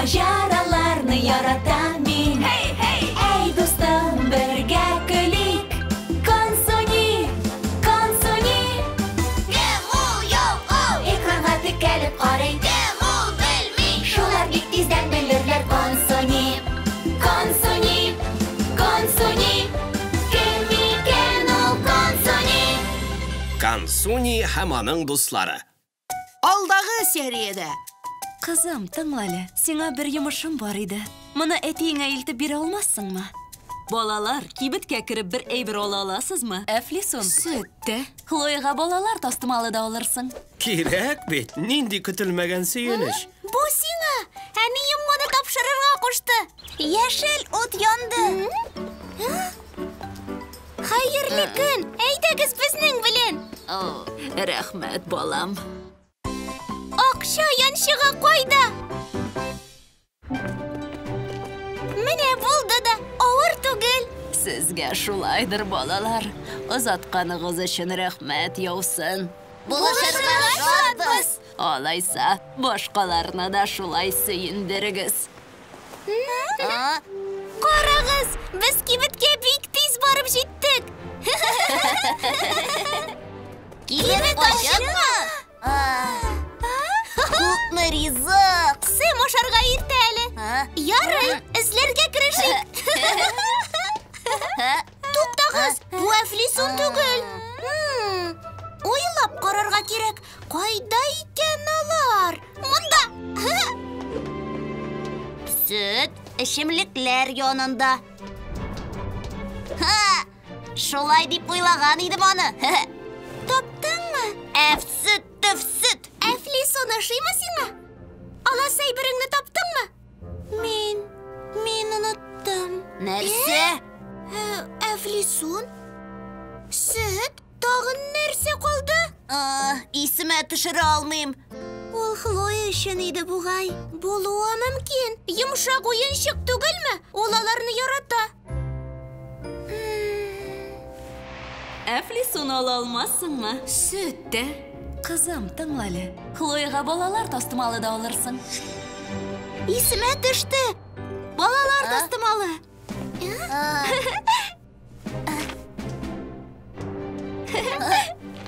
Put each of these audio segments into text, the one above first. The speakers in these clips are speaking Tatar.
Маҗараларны яратам мин. Һей, һей! Әй, дустым, бергә көлик. Консуни, Консуни. Кем ул, юк ул? Экранга текәлеп карый. Кем ул, белми. Шулар бик тиздән белерләр. Консуни, Консуни, Консуни. Кем икән ул Консуни? Консуни һәм аның дуслары. Алдагы сериядә. Кызым, тыңла әле. Сиңа бер йомышым бар иде. Моны әтиеңә илтеп бирә алмассыңмы? Балалар, кибеткә кереп бер әйбер ала аласызмы? Әфлисун. Сөт тә. Хлояга балалар тастымалы да алырсың. Кирәк бит, нинди көтелмәгән сөенеч. Бу сиңа. Әнием моны тапшырырга кушты. Яшел ут янды. Хәерле көн. Әйдәгез безнең белән. О, рәхмәт, балам. Акча янчыгы кайда? Менә булды да, авыр түгел. Сезгә шулайдыр, балалар. Озатканыгыз өчен рәхмәт яусын. Булышырга шатбыз. Алайса, башкаларны да шулай сөендерегез. Карагыз, без кибеткә бик тиз барып җиттек. Кибет ачыкмы? Күпме ризык! Сэм ашарга иртә әле. Ярый, эзләргә керешик. Туктагыз, бу әфлисун түгел. Уйлап карарга кирәк. Кайда икән алар? Монда. Сөт эчемлекләр янында. Ха! Шулай дип уйлаган идем аны. Таптыңмы? Әфсөт, төфсөт. Әфлисун ошыймы сиңа? Аласы әйбереңне таптыңмы? Мин оныттым. Нәрсә? Әфлисун? Сөт? Тагын нәрсә калды? Исемә төшерә алмыйм. Ул Хлоя өчен иде бугай. Булуы мөмкин. Йомшак уенчык түгелме? Ул аларны ярата. Әфлисун ала алмассыңмы? Сөт тә. Кызым, тыңла әле. Хлояга балалар тастымалы да алырсың. Исемә төште. Балалар тастымалы.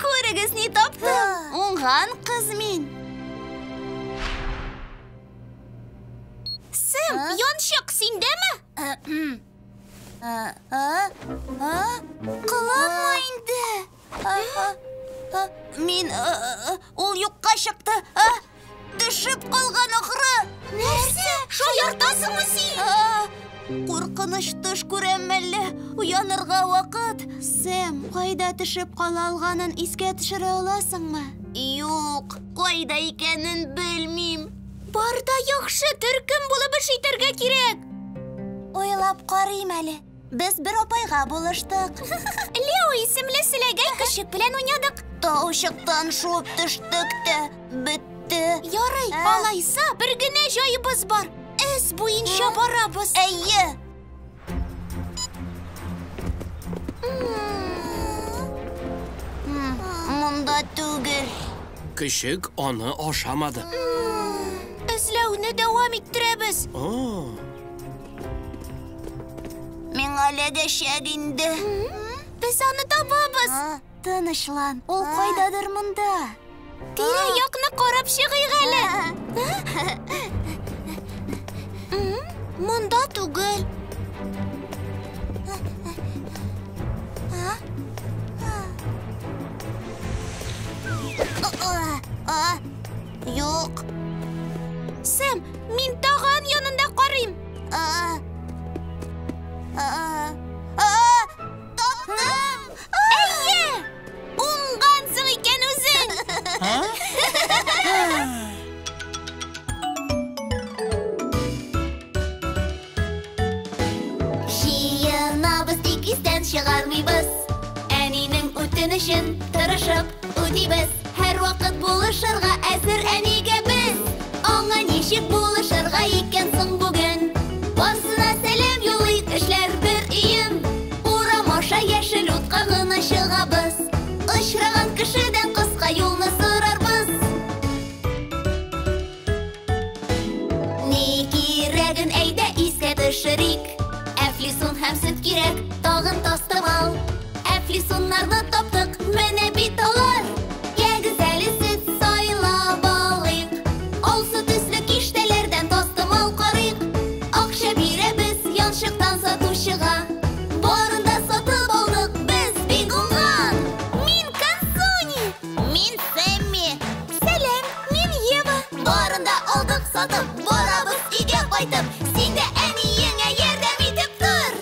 Күрегез, ни таптым. Уңган кыз мин. Сэм, янчык синдәме? Кыланма инде. Мин ул юкка чыкты. Төшеп калган ахры. Нәрсә? Шаяртасыңмы син? Куркыныч төш күрәм әллә? Уянырга вакыт. Сэм, кайда төшеп кала алганын искә төшерә аласыңмы? Юк, кайда икәнен белмим. Бар да яхшы, төркем булып эш итәргә кирәк. Уйлап карыйм әле. Без бер апайга булыштык. Лео исемле селәгәй көчек белән уйнадык. Таучыктан шуып төштек тә, бетте. Ярый, алайса бер генә җаебыз бар. Эз буенча барабыз. Әйе. Монда түгел. Көчек аны ашамады. Эзләүне дәвам иттерәбез. О, Миңа эләгәчәк инде. Без аны табабыз. Тынычлан, ул кайдадыр монда. Тирә-якны карап чыгыйк әле. Монда түгел. Юк. Сэм, мин таган янында карыйм. Таптым! Әйе! Уңгансың икән үзең! Җыенабыз, тик истән чыгармыйбыз. Әнинең үтенечен тырышып үтибез. Һәрвакыт булышырга әзер әнигә без. Аңа ничек булышырга икән соң бүген? Барсына сәлам юлыйк, эшләр бер өем. Урам аша яшел утка гына чыгабыз. Очраган кешедән кыска юлны сорарбыз. Ни кирәк? Он һәм сөт кирәк, тагын тастымал. Әфлисуннарны таптык, менә бит алар. Ягез әле сөт сайлап алыйк. Алсу төсле киштәләрдән тастымал карыйк. Акча бирәбез янчыктан сатучыга. Барын да сатып алдык, без бик уңган. Мин Консуни, мин Сэмми. Сәлам, мин Ева. Барын да алдык сатып, барабыз өйгә кайтып. Син дә әниеңә ярдәм итеп тор.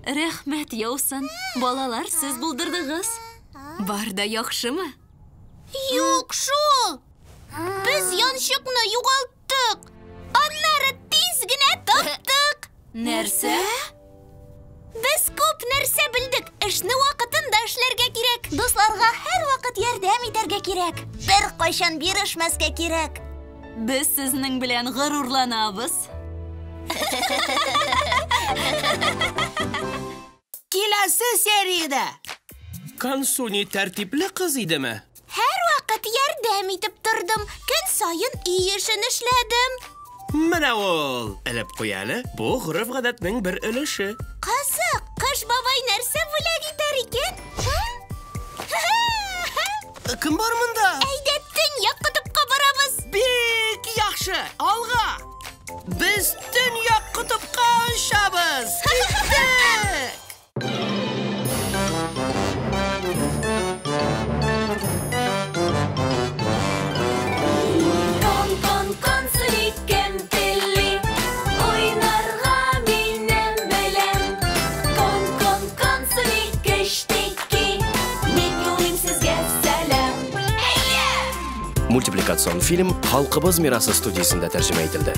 Рәхмәт яусын. Балалар, сез булдырдыгыз. Бар да яхшымы? Юк шул. Без янчыкны югалттык. Аннары тиз генә таптык. Нәрсә? Без күп нәрсә белдек. Эшне вакытында эшләргә кирәк. Дусларга һәрвакыт ярдәм итәргә кирәк. Беркайчан бирешмәскә кирәк. Без сезнең белән горурланабыз. Киләсе сериядә. Консуни тәртипле кыз идеме? Һәрвакыт ярдәм итеп тордым. Көн саен өй эшен эшләдем. Менә ул. Элеп куй әле. Бу гореф-гадәтнең бер өлеше. Кызык, Кыш бабай нәрсә бүләк итәр икән? Кем бар монда? Әйдә, төньяк котыпка барабыз. Бик яхшы. Алга. Без төньяк котыпка очабыз. Киттек. Кон, кон, Консуни, кем тели? Уйнарга минем белән. Кон, кон, Консуни, кечтеки. Мин юлыйм сезгә сәлам. Мультипликацион фильм Халкыбыз мирасы студиясендә тәрҗемә ителде.